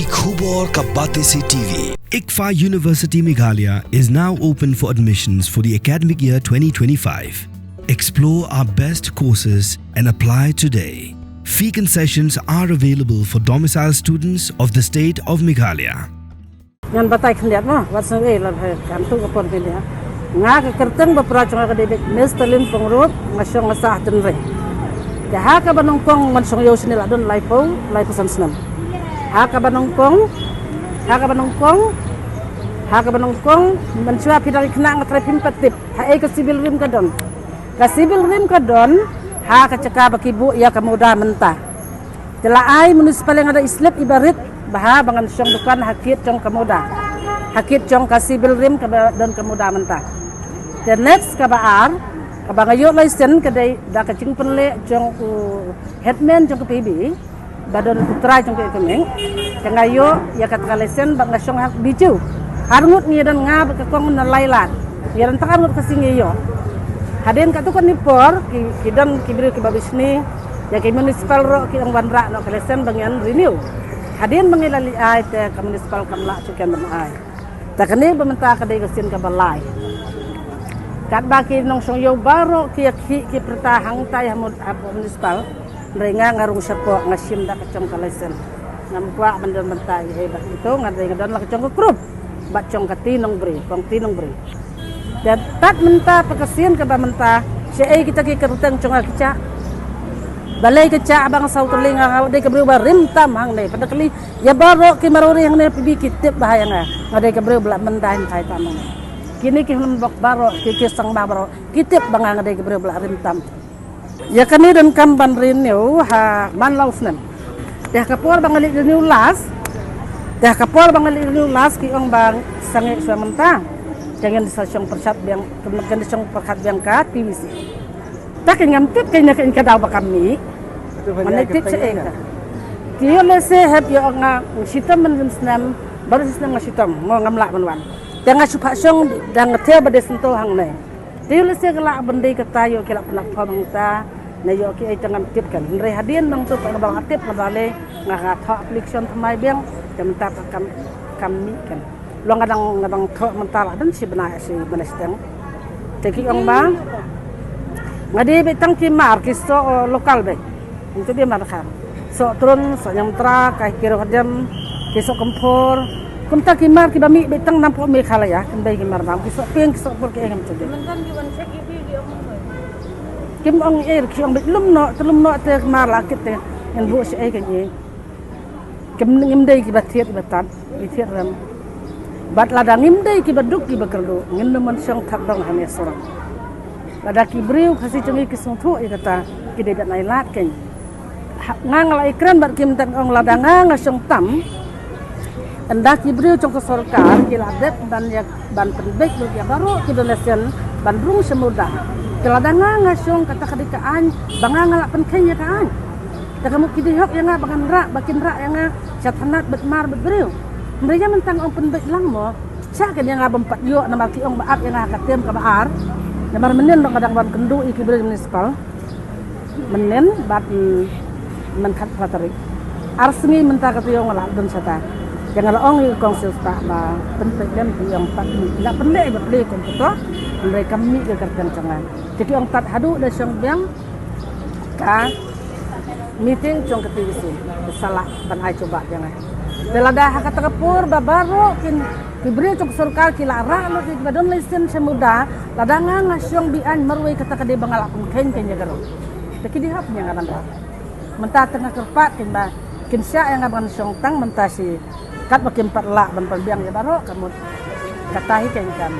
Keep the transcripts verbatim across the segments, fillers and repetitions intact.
Khubor ka Batesi T V. ICFAI University Meghalaya is now open for admissions for the academic year twenty twenty-five. Explore our best courses and apply today. Fee concessions are available for domicile students of the state of Meghalaya. Ngan batai khyndiat mo, wat sngew ei la bha kan tu ka por khyndiat. Nga ka kyrteng ba pra jong nga ka dei Miss Talin Pyngrope, nga shong nga sah Tynrai. Te ha kaba nyngkong ngan shong ïew shane la don laiphew, laiphew san snem. Ha kaba nyngkong, ha kaba nyngkong, ha kaba nyngkong, mynshuwa phi dang khynnah nga trai phim pat tip. Haei ka civil rim ka don. Ka civil rim ka don ha ka jaka ba ki buh ïa ka MUDA mynta. Te la ai municipal ïa nga da i slip iba rit bha ba ngan shong dukan ha kit jong ka MUDA. Ha kit jong ka civil rim kaba don ka MUDA mynta. Te next kaba ar, kaba nga ïoh license ka dei da ka jingpynleh jong u headman jong ka P B. Ba don u trai jong ka economic. Te nga ïoh ïa kata ka license bad nga shong ha Bijou. Arngut ngi don nga bad ka kong na Lailat. Ngi don tang arngut ka sngi ïoh. Hadien katto katne por ki, ki don ki briew kiba bishni ïa ki municipal ruh ki ong wanrah noh ka license ba ngan renew. Hadien ba ngi la leit ai te ka municipal kam lah shuh ban ai. Te kane ba mynta ka dei ka sien kaba lai. Katba ki nongshong ïew baroh ki ïa khih ki pyrta hangtai ha mu-, ha municipal. Hynrei nga nga rung shapoh nga shim da ka jong ka license. Ngam kwah ban don bynta ei ei bad ito nga dei nga don la ka jong ka group. Bad jong ka Ti Nongbriew, kong Ti Nongbriew. Te tad mynta pa ka sien kaba mynta, shaei kita ki kyrteng jong nga ki jah. Balei ki jah ba nga saw tylli nga nga dei ka briew ba rim tam hangne. Pynda kali ïa baroh ki marwari hangne phi ki tip bha ïa nga. Nga dei ka briew ba la mynta hynthai tam hangne. Kine ki hynbok baroh ki ki sangma baroh ki tip ba nga nga dei ka briew ba la rim tam. Ïa kane donkam ban renew ha man la u snem. Te ha ka por ba nga leit renew last. Te ha ka por ba nga leit renew last ki ong ba sangeh shuwa mynta. Te ngin sa shong pyrkhat biang, ngin sa shong pyrkhat biang ka T V C. Te kein ngam tip kein ïa kein ka daw ba kam mih. Mane tip shaei ka. Ki ïoh lehse hep ïa ong nga shitom mynta snem, baroh snem nga shitom, mo ngam lah ban wan. Te nga shu phah shong da nga thew ba dei synto hangne. Te ïoh lehse ka lah ban dei kata ïoh ki lah pynlap phom hangta. Na ïoh kiei te ngam tip kan. Hynrei hadien nangta pat nga ba nga tip nga ba leh nga ka thoh application thymmai biang. Te mynta pat kam, kam mih kan. Long nga dang, nga dang thoh mynta la don shi bnai shi bnai shiteng. Te ki ong ba nga dei beit tang ki mar ki soh, eh, local beit. Ngi te dei mar kham. Soh Trun, soh Ñiangmatra, kai ki rok dem, ki soh Kymphor. Kumta ki mar kiba mih beit tang napoh Meghalaya, kim dei ki mar bam, ki soh Pink, ki soh Por ki ei ngam te dei. Mynta ki wan check ïa phi ki ong mo. Kim ong ei, ki ong beit lum noh, te lum noh te mar la kit te. Ngin buh shaei kein ei. Kim, ngim dei kiba thied kiba tad, ki thied rem. Bad lada ngim dei kiba duk kiba kyrduh, ngin ym mon shong thap dong ha Mizoram. Lada ki briew Khasi jong ngi ki sngewthuh ïa kata, ki dei ban ai lad kein. Ha, nga nga la ïakren bad ki mynta ong lada nga nga shong tam. Ynda ki briew jong ka sorkar ki la dep ban ïa, ban pynbeit lut ïa baroh ki donation ban rung sha MUDA. Te lada nga nga shong kata ka dei ka aiñ ba nga nga la pynkheiñ ïa ka aiñ. Te ka mut ki dei hok ïa nga ba ngan rah, ba kin rah ïa nga sha thanat bad mar bad briew. Hynrei ïa mynta nga ong pynbeit lang mo. Sha kein ïa nga bym pat ïoh namar ki ong ba ap ïa nga ha ka term kaba ar. Namar mynnin ruh nga dang wan kynduh ïa ki briew municipal. Mynnin bad, mm, mynta phra tarik. Ar sngi mynta ka taïew nga la don shata. Ïa nga la ong ïa ka kong siew spah ba pynpeit lem ki ong pat ki la pynleh ba pynleh kum kato. Hynrei kam mih ka kyrteng jong nga. Te ki ong tad haduh da shong biang ka meeting jong ka T V C. Sa lah ban ai jubab ïa nga. Te lada ha kata ka por ba baroh kin ki briew jong ka sorkar ki la rah lut ïa kiba don license sha MUDA, lada nga nga shong be-aiñ marwei kata ka dei ba nga la pynkheiñ kein ïa ka rong. Te ki dei hok ïa nga ban rah. Mynta te nga kyrpad kein ba kin shah ïa nga ban shong tang mynta shi katba kim pat lah ban pynbiang ïa baroh ka mut. Kata hi kein kam.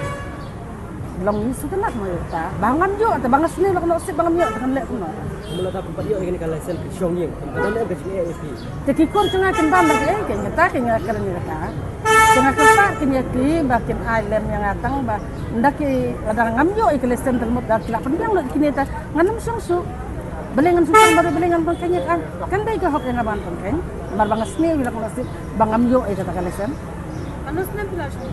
Long ngi sngewtynnat mo ïa kata. Ba ngam ïoh, te ba nga sniew la ka nusip ba ngam ïoh, te ngam leh kumno. Mula da kumpat ïoh ïa kane ka license ka shong ïing. Kumpat da leh ka jingeh ïa phi. Te ki kur jong nga kin ban ba ki ei, kein kata, kein nga kren ïa kata. Kein nga kyrpad kein ïa ki, ba kin ai lem ïa nga tang ba. Ynda ki lada ngam ïoh ïa ka license te mut da ki la pynbiang lut kine te ngan ym shong shuh. Balei ngan shu tang ba balei ngan pynkheiñ ïa ka. Kan dei ka hok ïa nga ban pynkheiñ. Namar ba nga sniew ïa la ka nusip ba ngam ïoh ïa kata ka license. Mano snem phi la shong?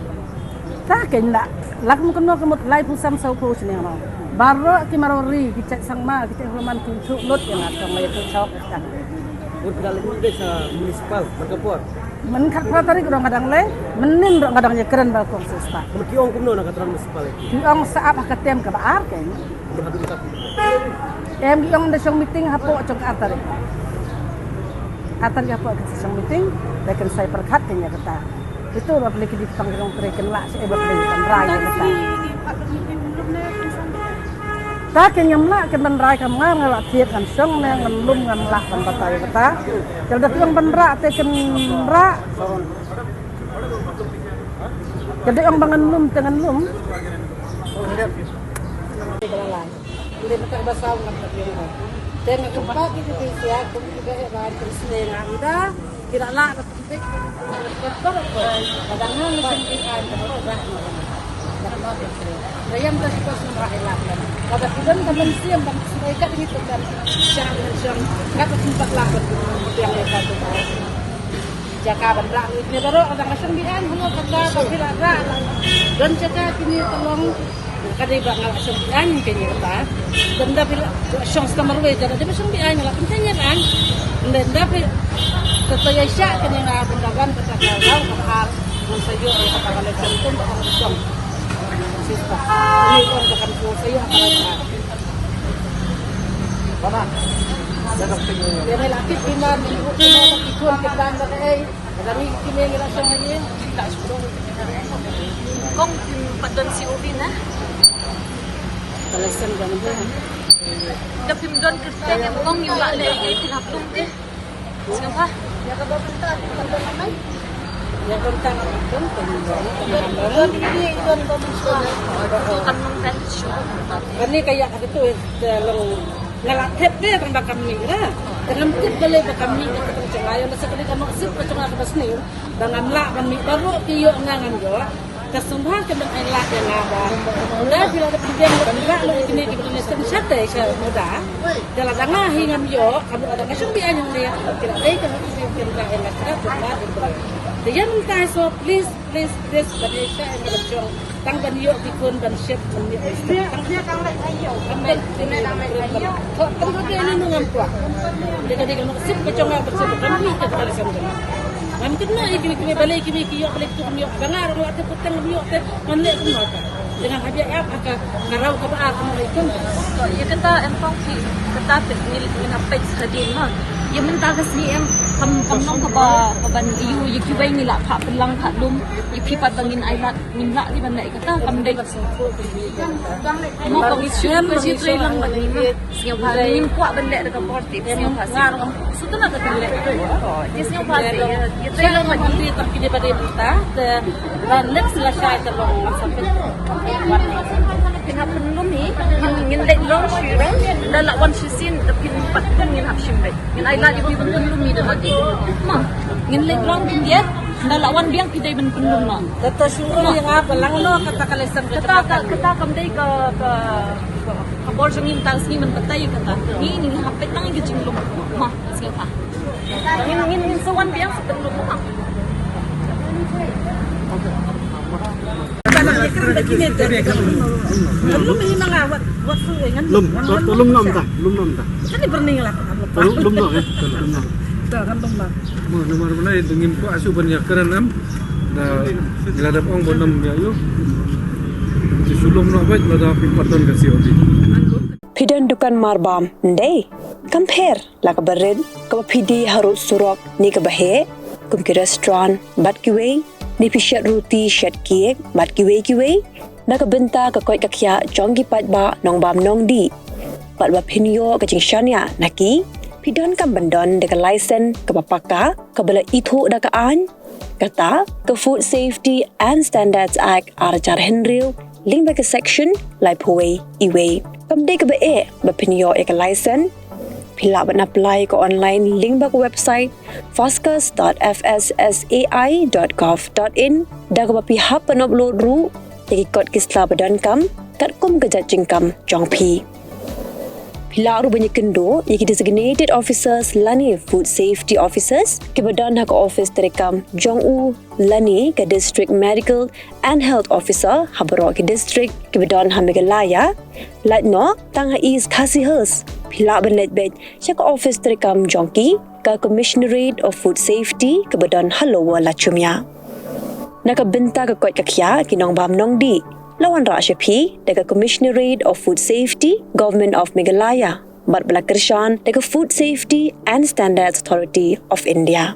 Ta kein la, la kum kano ka mut laiphew san sawphew snem ma. Baroh ki marwari, ki jait sangma, ki jait hruman ki shu lut ïa nga tang ïa ka shong ïa ka. Bun phi la leit dei sa municipal, man ka por. Mynta khatphra tarik ruh nga dang leh, mynnin ruh nga dang ïakren bad kong Sister. Ki ong kumno na ka Tron Municipality? Ki ong sa ap ha ka term kaba ar kein. Em, ki ong da shong meeting hapoh jong ka ar tarik. Ar tarik hapoh ka shong meeting, da kan sa ïa pyrkhat kein ïa kata. Ito ruh phi ki dei tang ki nongtrei kin lah sha ïa ba phi ban rai ïa kata. Ta kein ngam lah kin ban rai, kam nga nga lah thied ngan shong ne ngan lum, ngam lah ban batai ïa kata. Te lada phi ong ban rah te kin rah. Te lada ong ba ngan lum te ngan lum. Te mynta ba saw ngan pat ïoh. Te nga kyrpad ïa phi, sia kum ki ba heh ba ki sne nga ida ki la lah ba pynbeit. Ba dang nang kin ki ai ba ba. Ba yam da shi ko sum ba ila. Ba ba ki don ka mynsiem ban sne ka ding tu kan. Shang shang. Ka tu sum pat lah ba tu yang ïa ka tu. Jaka ban rah ni baroh ka dang ka shong biang, hynrei kata ka phi la rah la. Don jaka kine ka long ka dei ba nga la shong biang kein ïa kata. Don da phi la shong stam marwei jaka dei ba shong biang la pyntheng ïa rang. Don da phi kata ïa sha kein ïa nga ban da ban kata ka rau ka ar. Ngan sa ïoh ïa kata ka la shong tum ba ka shong. Sister. Ni kon ka kan ko sa ïoh ka la ar. Bana. Ïa me la kit bima ni ko ko ki kon ki ban ba ei. Kong phim pat don C O V na? Ka la send ka number. Da phim don kyrteng em kong, ngim lah leh ei, phin hap lum te. Sngewbha. Ïa ka ba mynta pat don mai. Ïa ka mynta pat don. Don, don ini, don ba mynta. Kan long kan shu. Kane ka ïa ka tu, eh, long. Nga la thep de tang ba kam mih ra. Te ngam tip balei ba kam mih ka tang jong nga, ïa masa kane ka nongsip ka jong nga kaba sniew ba ngam lah ban mih, baroh ki ïoh nga ngam ïoh. Ka sngewbha ka ban ai lad ïa nga ba da phi la da pynbiang ba phi lah leh kine ki donation shatei sha muda. Te lada nga hi ngam ïoh, ka mut lada nga shong biang hangne, phi la dei ka nongsip ka jong nga, ïa nga ka jong nga. Te ïa mynta so please, please, please, ba dei sha ïa nga ba jong. Tang ban ïoh ki khun ban shit ban ïoh. Tang ban ïoh. Tang ban ïoh. Tang ban ïoh. Tang ban ïoh. Tang ban ïoh. Tang ban ïoh. Tang ban ïoh. Tang ban ïoh. Ngam kynmaw ïa kiwei kiwei balei kiwei ki ïoh balei ki tu ban ïoh. Ba nga ruh nga la tip kyrteng ban ïoh te ngan leh kumno te. Te ngan hap ïa ap ha ka rau kaba ar kumno ïa kum. Ïa kata em kong phi kata te ngin ngin hap peit hadien ma. Ïa mynta ka sngi em kam kam long kaba kaban ïa ïa kiwei ngi la phah pynlang phah lum ïa phi pat ba ngin ai lad. Ngim lah ri ban leh kata kam dei. Mo kong shu ka shi trei lang ban ngim. Sngewbha ngim kwah ban leh da ka bor tip sngewbha. Sutna ka leh. Ji sngewbha si ïa trei lang ban ngim. Tam ki dei ba dei mynta te ban leh sila shai te long sa pyn. Phin hap pynlum hi. Ngin leh long shu. Da lah wan shu sin da phin pat pyn ngin hap shim beit. Ngin ai lad ïa phi ban pynlum hi da lade. Ma ngin leh long phin ïa. Nda la wan biang phi dei ban pynlum noh. Kata shurum ïa nga ba lang noh kata ka lesson ka kata ka kata kam dei ka ka ka bor jong ngi mynta ka sngi ban batai kata. Ngi ngi hap peit lang ka jinglum. Ma sngewbha. Ngin ngin ngin sa wan biang sa pynlum noh. Lum, lum nom ta, lum nom ta. Lum, lum nom, eh, lum nom. Mo namar balei da ngim kwah shuh ban ïakren em. Da la dep ong ba nam ïa ïoh. Te shu lum noh beit lada phi pat don ka C O V. Phi don dukan marbam, ndei? Kam pher la kaba rit, kaba phi die harud surok ne kaba heh, kum ki restaurant bad kiwei, ne phi shet ruti shet cake bad kiwei kiwei. Na ka bynta ka koit ka khiah jong ki paidbah nongbam nongdih. Bad ba phin ïoh ka jingshaniah na ki, phi donkam ban don da ka license kaba paka, kaba la ithuh da ka aiñ. Kata ka Food Safety and Standards Act ar hajar hynriew, lyngba ka section laiphew wei E wei. Kam dei kaba eh ba phin ïoh ïa ka license. Phi lah ban apply ka online lyngba ka website fascus dot F S S A I dot gov dot in, da kaba phi hap ban upload ruh ïa ki kot ki sla ba donkam katkum ka jait jingkam jong phi. Phi lah ruh ban ïakynduh ïa ki designated officers lane food safety officers kiba don ha ka office treikam jong u lane ka district medical and health officer ha baroh ki district kiba don ha Meghalaya. Lait noh tang ha East Khasi Hills, phi lah ban leit beit sha ka office treikam jong ki, ka Commissionerate of Food Safety kaba don ha Lower Lachumia. Na ka bynta ka koit ka khiah ki nongbam nongdih, la wanrah sha phi da ka Commissionerate of Food Safety, Government of Meghalaya, bad ba la kyrshan da ka Food Safety and Standards Authority of India.